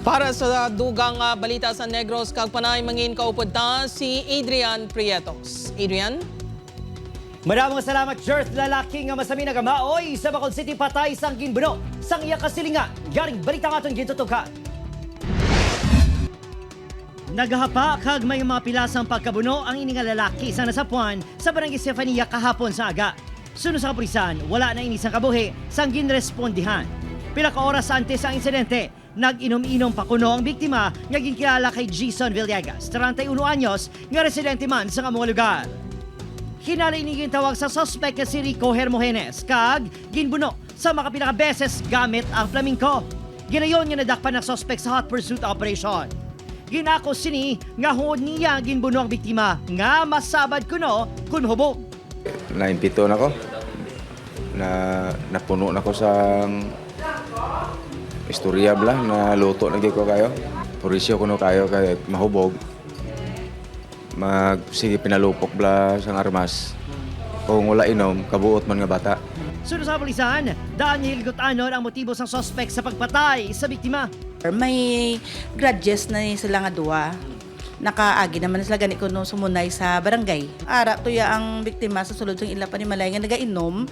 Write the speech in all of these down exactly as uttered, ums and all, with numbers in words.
Para sa dugang nga balita sa Negros kag Panay, mangin kaupod ta si Adrian Prietos. Adrian? Maramong salamat, Jerth. Lalaki nga masami nagamaoy sa Bacolod City patay sang ginbuno sang iya kasilingan. Yaring balita nga aton gintutukan. Nagahapa kag may mga pilasang pagkabuno ang ini nga lalaki sa Nasapuan sa Barangay Sefania kahapon sa aga. Suno sa kapulisan, wala na ini sang kabuhi sang ginrespondihan. Pila ka oras antes ang insidente, nag-inom-inom pa kuno ang biktima nga ginkilala kay Jason Villegas, treinta y uno anyos, nga residente man sa among lugar. Hinali ini gintawag sa suspek nga si Rico Hermogenes kag ginbuno sa makapila ka beses gamit ang flaminco. Ginayon nga nadakpan ang suspek sa hot pursuit operation. Ginako sini nga hungod niya ginbuno ang biktima nga masabad kuno kun mahubog. Naimpito na ko. Na, napuno na ko sa istorya bla, naluto na gyud ko kayo. Purisyo kuno kayo kay mahubog. Mag, sige, pinalupok bla sang armas. Kung wala inom, kabuot man nga bata. Suno sa kapulisan, daan niya hilgot-anon ang motibo sang suspek sa pagpatay sa biktima. May grudges na ni sila nga duwa. Nakaagi naman na sila gani kuno sumunay sa barangay. Ara tuya ang biktima sa sulod sang ila panimalay nga nagainom.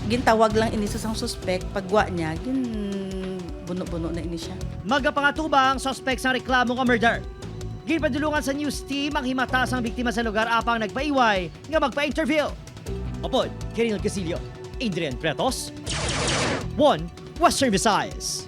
Gintawag lang ini sa sang suspek, pagwa niya, gin buno-buno na ini siya. Magapangatubang ang suspek sa reklamo nga murder. Ginpadulungan sa news team ang himata sang biktima sa lugar apang nagpaiway nga magpa-interview. Upod, Kirill Casillo, Adrian Pretos, One Western Visayas.